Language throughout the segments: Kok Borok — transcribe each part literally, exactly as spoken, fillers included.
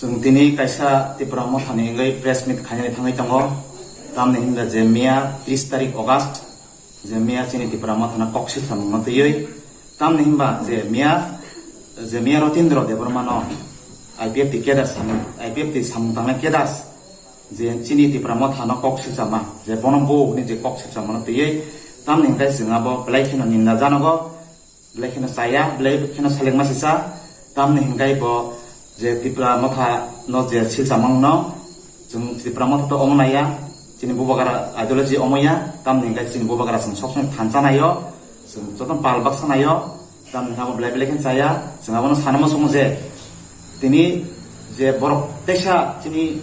Chwng tini kaisa Tipra Mothani wngwi press meet khainani thangwi tongo. Tamni hwnba je miya tris tarik August, je miya chini Tipra Mothano kok silsamungno twiwi. Tamni hwnba je miya, je miya Rotindra Debbarmano I P F T cadre samung, I P F T samung tangnai cadre je chini Tipra Mothano kok silsama, je bono bo hwnwi je kok silsamano twiwi. Tamni hwnkhe chwng abo belai kheno ninda janogo. Belai kheno chaya, belai kheno selengma sisa. Tamni hwnkhe bo je Tipra Motha no je silsamang no, chwng Tipra Motha to omo naiya, chini bubagra ideology omo ya, tamni hwnkhe chini bubagra chwng sob somoi thansa naio, chwng joto pal baksa naio, tamni hwnkhe abo belai belai kheno chaya, chwng abono sana muchungo je, tini je borok teisa chini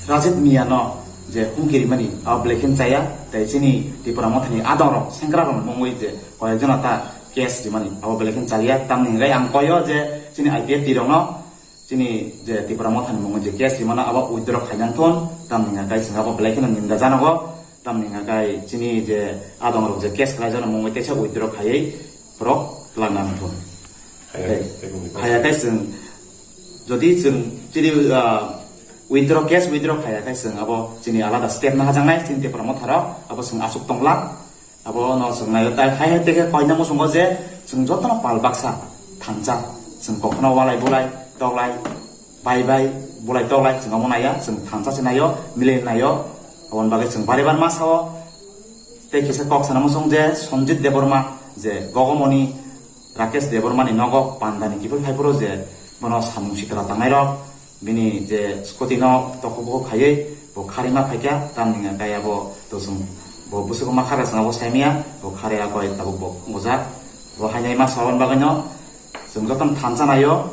Rajit Miya no je humki rimani abo belai kheno chaya, tei chini Tipra Mothani adongrok sengkrakrok mungwi je koyekjona ta case rimani abo belai kheno chaya, tamni hwnkhe ang koyo je chini I P F T rokno chini je Tipra Mothani mungwi je case rimano abo withdraw khainang thun, tamni hwnkhe chwng abo belai kheno ninda janogo, tamni hwnkhe chini je adongrok je case khlaijakno mungwi teisa withdraw khaiwi borok twlang nang thun. Khaya, Tei, tei bumni khaya khe chwng, jodi chwng chini, ah, withdraw, case withdraw khaya khe chwng abo chini alada step na hajaknai, chini Tipra Motharo abo chwng aswk tongla. Abo no chwng naio, tai hai hai tei khe koina muchungo je chwng jotono pal baksa thansa, chwng kokno walai bulai toklai, bai bai bulai toklai chwng omo naiya, chwng thansa se naio, milai naio. Aboni bagwi chwng bari bar ma sao. Tei kisa kok sana muchung je Sanjit Debbarma je Gogomoni Rakesh Debbarmani nogo pandani kiphil phaiphuru je bono samung sitra tangnairok, bini je scooty no tokok bokok khaiwi bo kharima phaikha, tamni hwnkhe abo to chwng bo bwswk ma khara chwng abo saimaya, bo kharwi abo tabuk bo wngjak. Bo haino ma saboni bagwino chwng jotono thansa naio,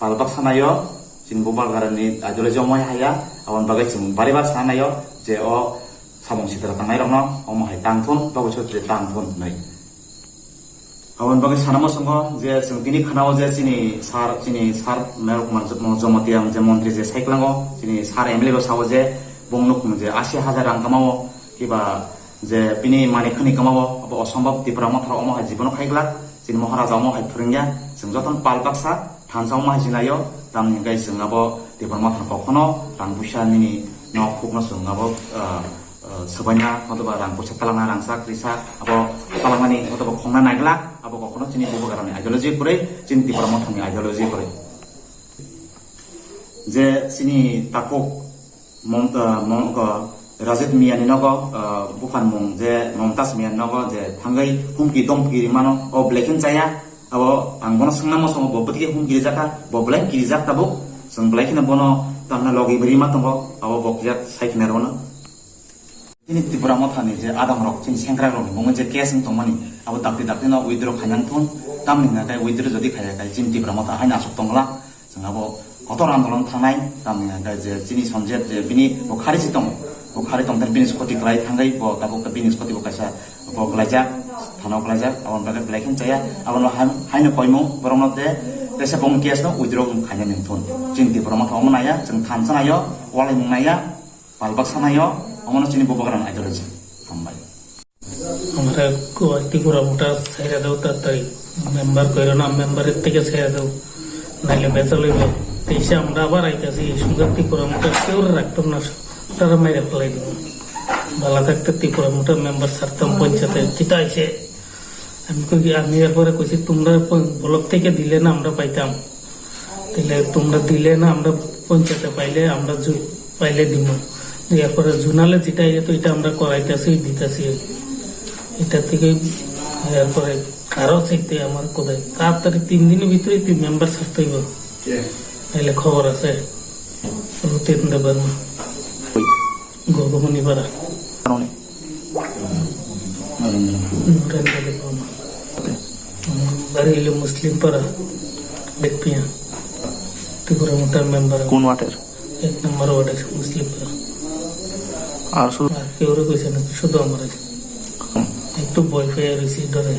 pal baksa naio, chini bubagrani ideology omo hai ya, aboni bagwi chwng bari bar sana naio je o samung sitra tangnairokno omo hai tang thun, tobo sotri tang thun hwnwi. Aboni bagwi sana muchungo je chwng tini khwnao je chini sir, chini sir Meru Kumar Jamatia je montri je saikwlango, chini sir M L A bo sao je bongno kunu je asi hajar rang kamao, kiba je bini mani khani kamao, abo osombab Tipra Motharo omo hai jibono khaiglak, chini Maharaja omo hai phwrwngya, chwng jotono pal baksa thansa omo hai sinaio, tamni hwnkhe chwng abo Tipra Motharo kokhono rang puisa nini nok hukno chwng abo, ah, ah, swbaina, otoba rang puisa talangna, rangchak risa, abo talangmani, otoba khongna naigla, abo kokhono chini bubagrani ideology kwrwi, chini Tipra Mothani ideology kwrwi. Je chini takhuk Mom-, ah, Mom-, ah, Rajit Miyani nogo, ah, buphanmung je Momtaz Miyani nogo je thangwi humki domki rimano, o belai khe chaya. Abo ang bono swngna muchungo, bo bwtwi humki rijak kha, bo belai kirijak tabuk. Chwng belai kheno bono tamna logi bo rima tongo, abo bo kirijak sai khna rwno. Chini Tipra Mothani je adongrok, chini sengkrakrokni mungwi je case wng tongmani, abo dakti dakti no withdraw khainang thun, tamni hwnkhe withdraw jodi khaiya khai chini Tipra Motha haino aswk tongla. Chwng abo kotor andolon thangnai, tamni hwnkhe je chini Sanjit je bini bo khari si tongo, bo khari tongthani bini scooty kwlai thangwi bo tabuk bini scooty bo kaisa bo kwlaijak, thana o kwlaijak, aboni bagwi belai khe chaya, abono hai-, haino koimung borokno de, tesa bongni case no withdraw khainani thun. Chini Tipra Motha omo naiya, chwng thansa naio, walaimung naiya, pal baksa naio, omono chini bubagrani ideology. Hambai. Amra ko Tipra Motha saira dau ta tai member koirana member teke saira dau. Naile becha loibe. Teisa amra abar aitasi sunga Tipra Motha keu raktom na tara maira khalai dibo. Bala thakte Tipra Motha member sartam panchayat kita aise. Ami koi ki ami erpore koisi tumra block teke dile na amra paitam. Tile tumra dile na amra panchayat paile amra ju-, paile dimo. Erpore junale jita iye to ita amra koraitasi ditasi. Ita teke erpore aro chekte amar kodai. Taratari tin din bhitori tui member sartoi bo. Naile khobor ase. Rutin Debbarma. Gogomoni para. Norendra Debbarma. Bari ile Muslim para. Bekpia. Tipra Motha member. কোন ওয়ার্ডের? এক নম্বর ওয়ার্ডের মুসলিম পাড়া। আর শুধু আর কেউ রে কইছে না, শুধু আমার। একটু ভয় পেয়ে রয়েছি ডরে।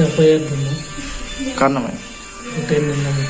এফআইআর দিল। কার নামে? হোটেলের নামে।